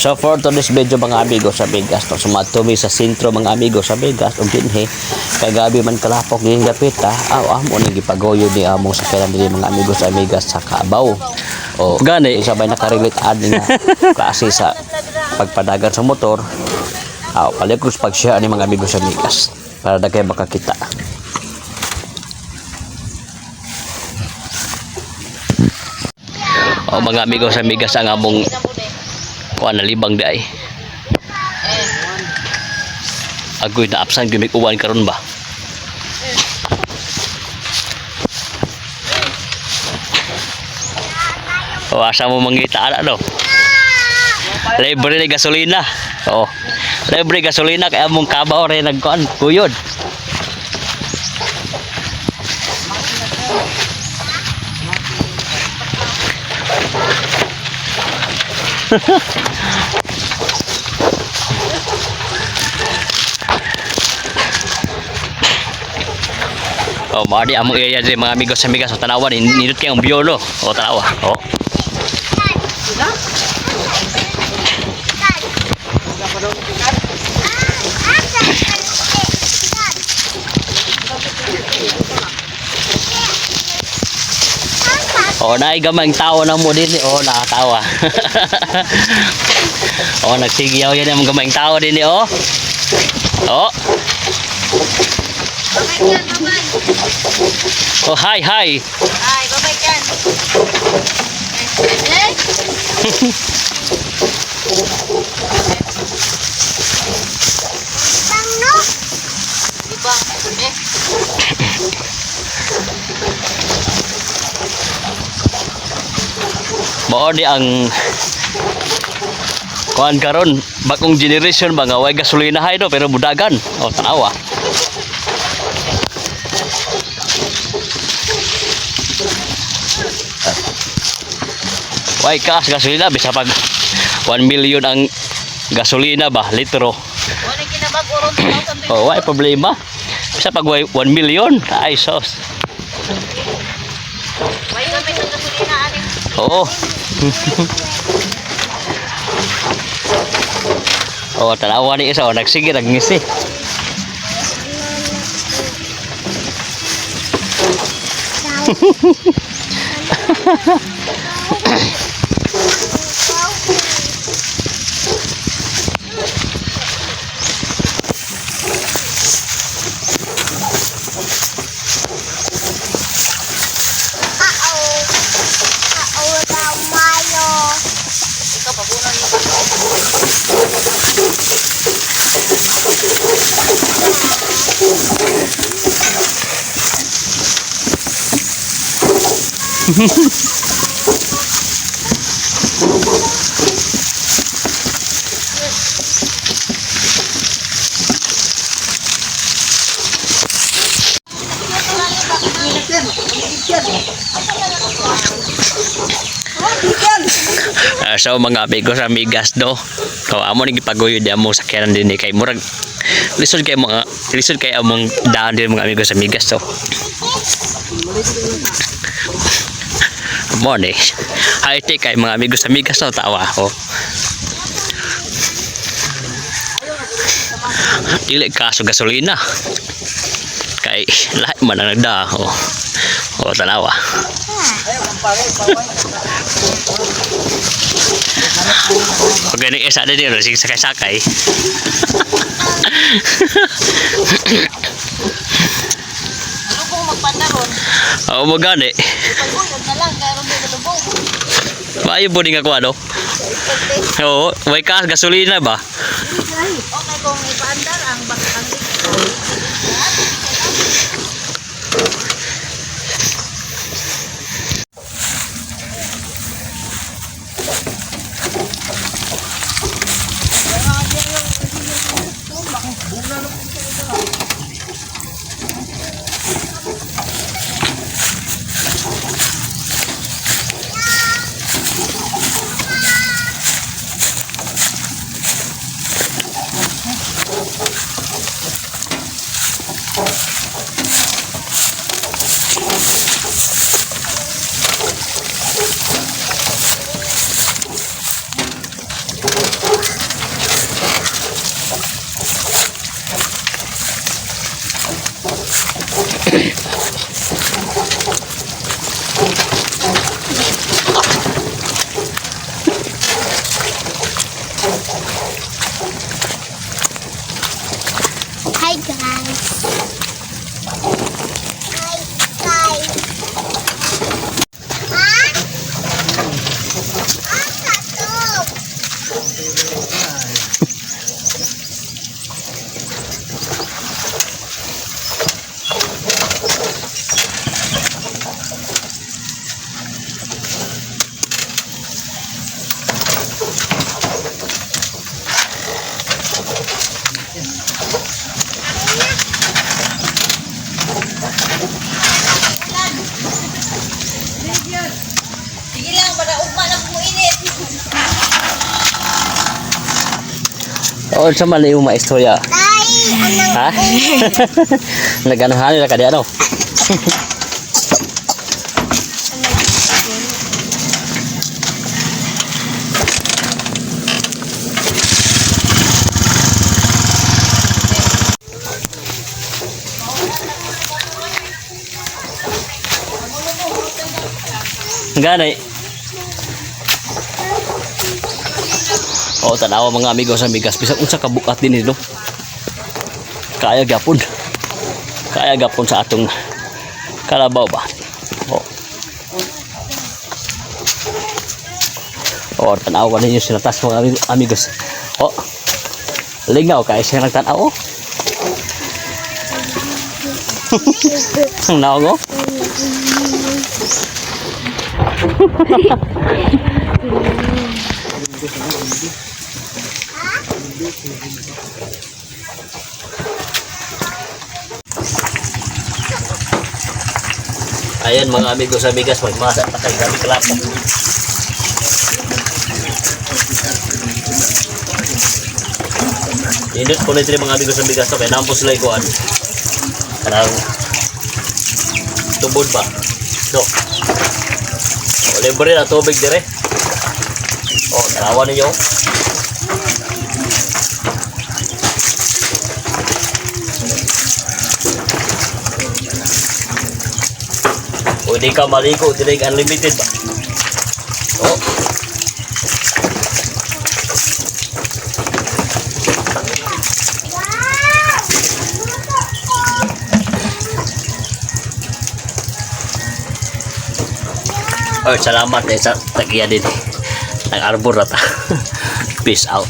So for today's video, mga amigos sa Vegas, no, sumadto mi sa sentro, mga amigos sa Vegas, ug dinhi kay gabi man kalapok ning dapita, aw amo ning gipaguyod ni among sakyanan dinhi, mga amigos amigas, sa kabaw. O Gani. Sabay nakarelate ani nga klase sa pagpadagan sa motor. Aw palikos pag-share ani, mga amigos amigas, para daghay makakita. O mga amigos amigas, ang among kuan nalibang di ay. Agoy na absan gimik uwan karon ba? O asa mo mangita ana, no? Libre ni gasolina. Oo. Libre gasolina kay among kabaw rin nagkuan kuyod. Oh, maadi among area diri, mga amigos amigas, sa tanawa nindot kay ang view, no. O tanawa. Oh. Oh, naay gamay tao na mo din. Oh, nakatawa. Oh, nagsigiyaw yan ang gamay tao din oh. Oh. Bye-bye yan, bye-bye. Oh, hi, hi. Ay, bye-bye yan. Eh? Diba? Eh? Mao ni ang kuan karon, bagong generation ba nga way gasolina hay, no, pero budagan. Oh, tanawa. Way kas gasolina bisa pag 1 million ang gasolina ba litro. Wala kinabag-o ron 2024. Oh, way problema. Bisa pag way 1 million, ay sos. Way gamit ang gasolina aning. Oo. Oh, tanawa ni isa oh, nagsige nagngisi. Ikaw pabunan mo. So mga amigos amigas, no. So amo ni gipaguyod di amo sakyanan din kay murag lisod kay mga lisod kay among daan din, mga amigos amigas, so. Mo ni. High tech kay, mga amigos amigas, no, tawa ako. Dili kaso gasolina. Kay lahat man ang nagda oh. Oh, tanawa. Pag ganun isa na din, sige sakay-sakay. Ano kung magpandaron? Oo mo gani. Paguyod na lang, karon din lubog. Maayo po din ako ano. Oo, may kas gasolina ba? Okay, kung ipaandar ang ang O, sa mali yung maistorya. Tay, anang Ha? Naganahan nila ka di ano? Gani. Oh, tanawa mga amigo sa bigas. Bisag unsa ka bukat din no? Kaya gyapon. Kaya gapon sa atong kalabaw ba. Oh. Oh, tanaw ka ninyo sila tas mga amigos. Oh. Lingaw kay siya nagtanaw. Oh. Ang naong oh. Ayan mga amigos, amigas, magmasa pa kay gabi kalapok. Nindot po nito mga amigos, amigas to kay nampo sila ikuan. Kanang tubod ba? No. O, libre na tubig dire. O, tanawan ninyo. Pwede ka maligo dire, unlimited ba? O. Oh, salamat eh sa tagiya din. Nag-arbor na ta. Peace out.